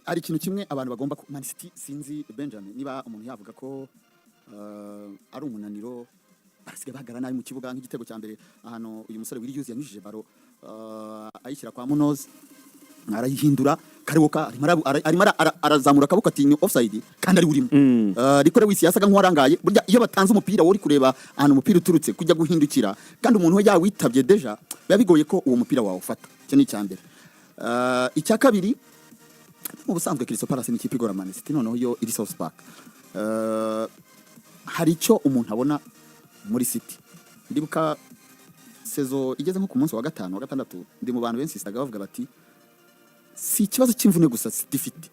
Hari ikintu kimwe abantu bagomba Man City, sinzi Benjamin niba umuntu yavuga ko ari umunaniro, barasigaye bahagarara nabi mu kibuga. Nk'igitego cya mbere, ahantu uyu musore Will Hughes yanyujije ballon, ayishyira kwa Munoz, arayihindura karewoka, arimo arazamura akaboko ati ni offside kandi ari urimo. Rico Lewis yasaga nk'uwarangaye. Burya iyo batanze umupira, wowe uri kureba ahantu umupira uturutse kujya guhindukira, kandi umuntu we yawitabye déjà, biba bigoye ko uwo mupira wawufata. Icyo ni icya mbere. Icya kabiri, mu busanzwe Crystal Palace ni ikipe igora Man City, noneho yo iri Selhurst Park. Hari icyo umuntu abona muri City. Ndibuka saison igeze nko ku munsi wa gatanu, wa gatandatu, ndi mu bantu benshi basaga bavuga bati si ikibazo cy'imvune gusa City ifite,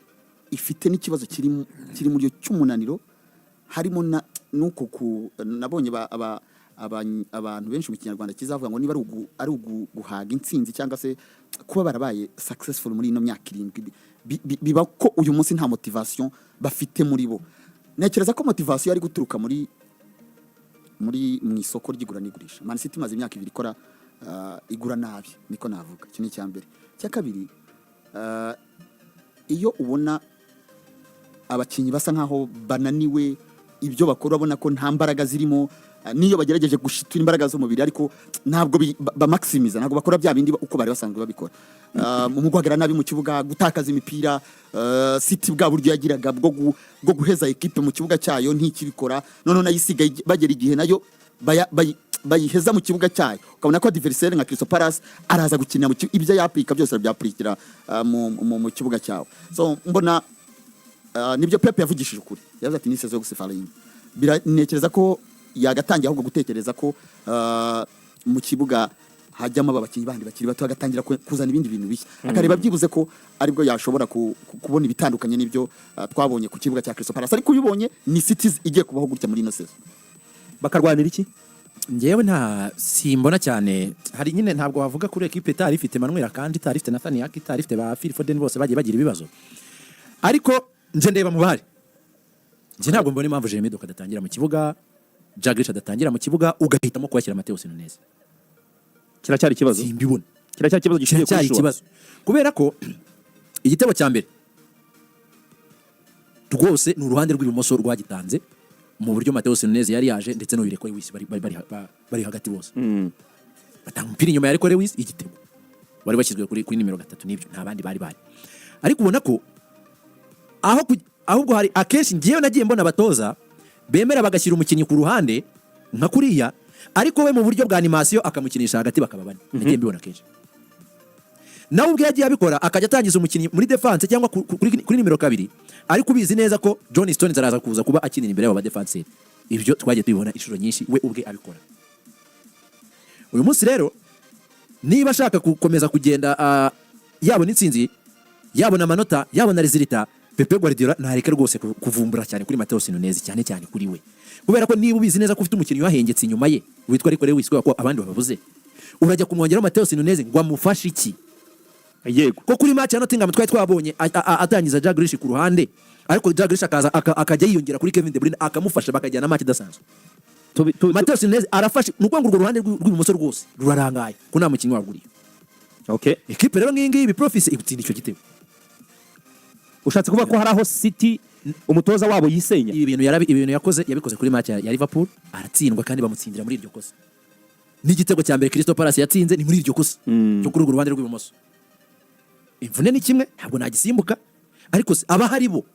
ifite n'ikibazo kiri muri yo cy'umunaniro, harimo na nuko ku nabonye abantu benshi mu Kinyarwanda kizavuga ngo niba ari guhaga intsinzi cyangwa se kuba barabaye successful muri ino myaka 7, biba ko uyu munsi nta motivation bafite muri bo. Ntekereza ko motivation yari guturuka muri mu isoko ry'igura n'igurisha. Man City imaze imyaka 2 ikora, igura nabi, niko navuga. Iki ni icya mbere. Icya kabiri, iyo ubona abakinnyi basa nkaho bananiwe, ibyo bakora urabona ko nta mbaraga zirimo, niyo bagerageje gushitura imbaraga z'umubiri, ariko ntabwo bamaximiza, ntabwo bakora bya bindi uko bari basanzwe babikora. Mu guhagarara nabi mu kibuga, gutakaza imipira, City bwa buryo yagiraga bwo guheza ekipe mu kibuga cyayo ntikibikora. Noneho nayo isigaye bagera igihe nayo bayiheza mu kibuga cyayo, ukabona ko adversaire nka Crystal Palace araza gukinira mu ibyo yapurika byose arabyapurikira mu kibuga cyawe. So mbona nibyo Pep yavugishije ukuri, yavuze ati ni saison yo gusufferinga. Ntekereza ko yagatangiye ahubwo gutekereza ko mu kibuga hajyamo aba bakinnyi bandi bakiri bato, agatangira kuzana ibindi bintu bishya, akareba byibuze ko aribwo yashobora kubona ibitandukanye n'ibyo twabonye ku kibuga cya Crystal Palace. Ariko uyibonye ni City igiye kubaho gutya muri ino saison. Bakarwanira iki? Njyewe nta simbona cyane. Hari nyine, ntabwo wavuga kuri ekipe itari ifite Manuel kandi itari ifite Nathan Ake, itari ifite ba Phil Foden, bose bagiye bagira ibibazo. Ariko nje ndeba mu bahari, nje ntabwo mbona impamvu Jeremy Doku adatangira mu kibuga, Jack Grealish adatangira mu kibuga, ugahitamo kuhashyira Matheus Nunes. Kiracyari ikibazo. Simbibona. Kiracyari ikibazo gishingiye kuri Kiracyari choix. ikibazo, kubera ko igitego cya mbere rwose ni uruhande rw'ibumoso rwagitanze, mu buryo Matheus Nunes yari yaje ndetse n'uyu Rico Lewis bari hagati bose, batanga umupira inyuma ya Rico Lewis, igitego wari washyizwe kuri nimero 3, nibyo, nta bandi bari bari. Ariko ubona ko ahubwo hari akenshi ngewe nagiye mbona abatoza bemera bagashyira umukinnyi ku ruhande nka kuriya, ariko we mu buryo bwa animation akamukinisha hagati, bakaba bane. Nagiye mbibona kenshi, nawe ubwe yagiye abikora, akajya atangiza umukinnyi muri defense cyangwa kuri nimero 2, ariko ubizi neza ko John Stones araza kuza kuba akinira imbere y'abo badefanseri. Ibyo twagiye tubibona inshuro nyinshi we ubwe abikora. Uyu munsi rero, niba ashaka gukomeza kugenda, yabona intsinzi, yabona amanota, yabona résultat, Pep Guardiola ntareke rwose kuvumbura cyane kuri Matheus Nunes, cyane cyane kuri we, kubera ko niba ubizi neza ko ufite umukinnyi wahengetse inyuma ye witwa Rico Lewis, kubera ko abandi bababuze, urajya kumwongeraho Matheus Nunes ngo amufashe iki? Ko kuri match ya Nottingham twari twabonye atangiza Jack Grealish ku ruhande, ariko Jack Grealish akaza akajya yiyongera kuri Kevin De Bruyne, akamufasha, bakajyana match idasanzwe. Matheus Nunes arafashe, ni ukuvuga ngo urwo ruhande rw'ibumoso rwose rurarangaye ko nta mukinnyi waguriye. Ekipe rero ngiyi ngiyi biprofise itsinda icyo gitego. Ushatse kuvuga ko hari aho City umutoza wabo yisenya? Ibi bintu yakoze, yabikoze kuri match ya Liverpool, aratsindwa kandi bamutsindira muri iryo kosa. N'igitego cya mbere Crystal Palace yatsinze ni muri iryo kosa cyo kuri urwo ruhande rw'ibumoso. Imvune ni kimwe, ntabwo nagisimbuka, ariko se abahari bo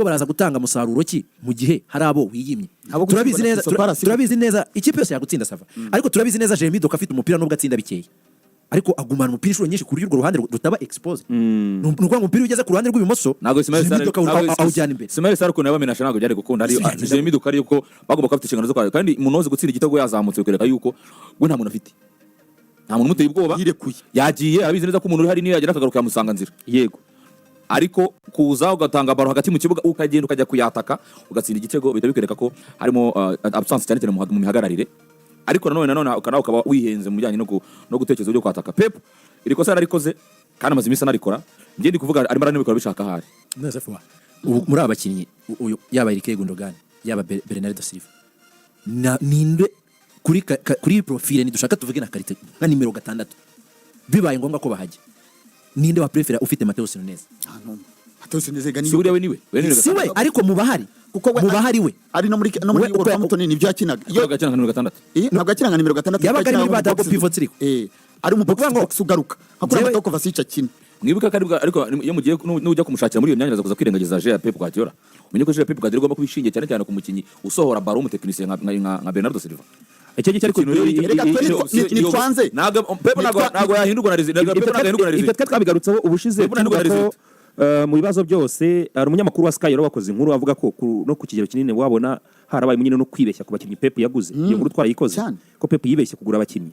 baraza gutanga umusaruro ki mu gihe hari abo wiyimye? Abo Turabizi gutsindwa na neza Crystal Palace. Turabizi neza ikipe yose yagutsinda, ça va, ariko turabizi neza Jeremy Doku afite umupira, nubwo atsinda bikeya, ariko agumana umupira inshuro nyinshi ku buryo urwo ruhande rutaba exposed. Ni ukuvuga ngo umupira ugeze ku ruhande rw'ibumoso, Ntabwo Ismail Jeremy Sarr Doku awujyana imbere. Ismail Sarr ukuntu yabamenasha ntabwo byari gukunda. Ari Byagenda. Jeremy Doku, ari yuko bagomba kuba bafite inshingano zo kwaka, kandi Munoz gutsinda igitego yazamutse bikwereka yuko we nta muntu afite, nta muntu umuteye ubwoba. Yirekuye. Yagiye abizi neza ko umuntu uri hari niyo yagera akagaruka yamusanga nzira. Ariko kuza ugatanga ballon hagati mu kibuga, ukagenda ukajya kuyataka, ugatsinda igitego, bihita bikwereka ko harimo absence cyane cyane mu mihagararire. Ariko nanone nawe ukaba wihenze mu bijyanye no gutekereza uburyo kwataka. Pep iri kosa yararikoze kandi amaze iminsi anarikora. Njye ndi kuvuga arimo aranabikora bishaka ahari. Neza fuwa. Ubu muri aba bakinnyi, uyu yaba Ilkay Gundogan, yaba Bernardo Silva, ninde kuri profile, nidushaka tuvuge na qualité, nka nimero 6, bibaye ngombwa ko bahajya? Ninde wa prefera ufite Matheus Nunes? Nta n'umwe. Matheus Nunes ga Si uriya we niwe we niwe. Si we, ariko mu bahari, Kuko we mu bahari we ari no muri Wolverhampton nibyo yakinaga. Iyo iyo gakina nka nimero 6. Ntabwo yakinaga nimero 6. Yabaga ari muri ba double pivots ariko. Ari mu box Ukuvuga ngo box ugaruka nka kuri njyewe Mateo Kovacic akina. Mwibuka ko ariko iyo mugiye nujya kumushakira muri iyo myanya, aza kuza kwirengagiza jeu ya Pep Guardiola. Umenye ko jeu ya Pep Guardiola igomba kuba ishingiye cyane cyane ku mukinnyi usohora ballon, umutekinisiye nka Bernardo Silva. Icyo ngicyo ariko Ikintu rero Reka twe nitwanze. Ntabwo Pep ntabwo yahindurwa na résultat. Ntabwo Pep ntabwo yahindurwa na Ibyo résultat. twe twabigarutseho ubushize, Pep ntabwo tuvuga ko result. Mu bibazo byose hari umunyamakuru wa Sky rero wakoze inkuru avuga ko no ku kigero kinini wabona harabaye nyine no kwibeshya ku bakinnyi Pep yaguze. Iyo nkuru twarayikoze, Cyane. ko Pep yibeshye kugura abakinnyi,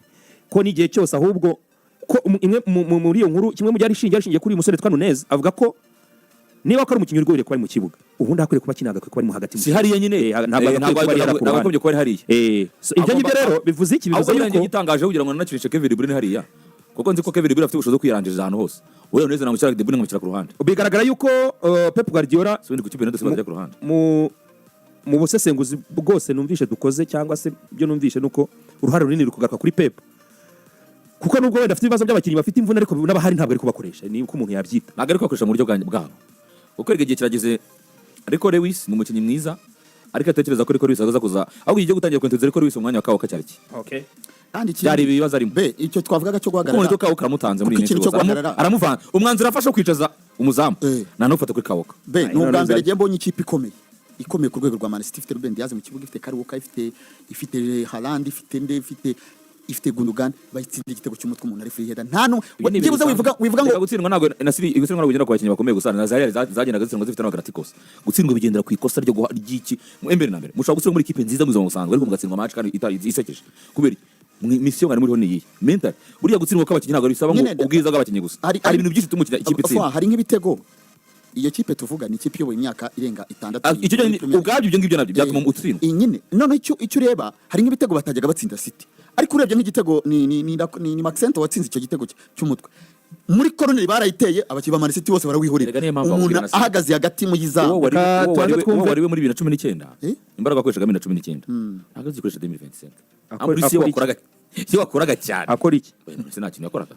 ko n'igihe cyose ahubwo ko imwe muri iyo nkuru, kimwe mu byari ishingiye kuri uyu musore witwa Nunez, avuga ko niba ko ari umukinnyi uri kuba ari mu kibuga, ubundi akwiye kuba akina, agakwiye kuba ari mu hagati mu Si hariya nyine. Ntabwo agakwiye Ntabwo kuba ari hariya ku ntabwo ruhande. agakwiye kuba ari hariya. So ibyo ngibyo rero bivuze iki? Bivuze Ahubwo yuko igitangaje kugira ngo nanakinishe Kevin De Bruyne hariya, kuko nzi ko Kevin De Bruyne afite ubushobozi bwo kwirangiriza ahantu hose. Uriya Nunez namushyira De Bruyne nkamushyira ku ruhande. Bigaragara yuko Pep Guardiola Si ubundi kuki Bernardo Silva ajya ku ruhande? Mu busesenguzi bwose numvishe dukoze, cyangwa se ibyo numvishe, nuko uruhare runini ruri kugaruka kuri Pep, kuko nubwo wenda afite ibibazo by'abakinnyi bafite imvune, ariko n'abahari ntabwo ari kubakoresha, ni uko umuntu yabyita. Ntabwo ari kubakoresha mu buryo bwabo, kuko erega igihe kirageze. Ariko Lewis ni umukinnyi mwiza, ariko atekereza ko Rico Lewis aza kuza, ahubwo igiye gutangira kwenteza Rico Lewis mu mwanya wa Kawuka cyari ki Kandi ikindi- Byari ibibazo arimo. Be icyo twavugaga cyo Kuko guhagarara umuntu Kawuka aramutanze muri Kuko iyi minsi ikintu cyo rwose. guhagarara- Aramuvana umwanzuro afashe wo kwicaza umuzamu nta n'ufata kuri Kawuka. Be ni None ubwa mbere bizajya- ngiye mbonye ikipe ikomeye ku rwego rwa Man City, ifite Ruben Dias mu kibuga, ifite Kyle Walker, ifite Haaland, ifite nde, ifite Gundogan, bayitsinda igitego cy'umutwe umuntu ari free header, nta n'umwe Ibyo ni ibintu byibuze bisanzwe. wivuga ngo Reka, gutsindwa ntabwo na City, gutsindwa ntabwo bigendera ku bakinnyi bakomeye gusa, na za Real zagendaga zitsindwa zifite n'abagaratikosi. Gutsindwa bigendera ku ikosa ryo guha ry'iki mbere na mbere. Mushobora gutsindwa muri ikipe nziza mu buzima busanzwe, ariko mugatsindwa match kandi isekeje. Kubera iki? Mission mwari muriho ni iyihe? Mental. Buriya gutsindwa kw'abakinnyi ntabwo bisaba ngo Nyine ubwiza bw'abakinnyi gusa, hari ibintu byinshi bituma ikipe itsinda. Hari nk'ibitego, iyo kipe tuvuga ni ikipe iyoboye imyaka irenga 6 Ah, icyo muri Premier. Ubwabyo ibyo ngibyo nabyo byatuma utsindwa. Iyi nyine noneho icyo ureba, hari nk'ibitego batajyaga batsinda City, ariko urebye nk'igitego ni Maxento watsinze icyo gitego cy'umutwe muri koroneri, barayiteye, abakinnyi ba Man City bose barawihurira, Erega niyo mpamvu umuntu bakubwira na City. ahagaze hagati mu Uwo yizamu. wari Reka uwo tubanze wari uwo twumve. wariwe muri 2019, imbaraga wakoreshaga 2019 ntabwo zikoresha 2025. Akora Ampulisi iyo iki? wakoraga, iyo wakoraga cyane. Akora iki? Oya, none se nta kintu yakoraga?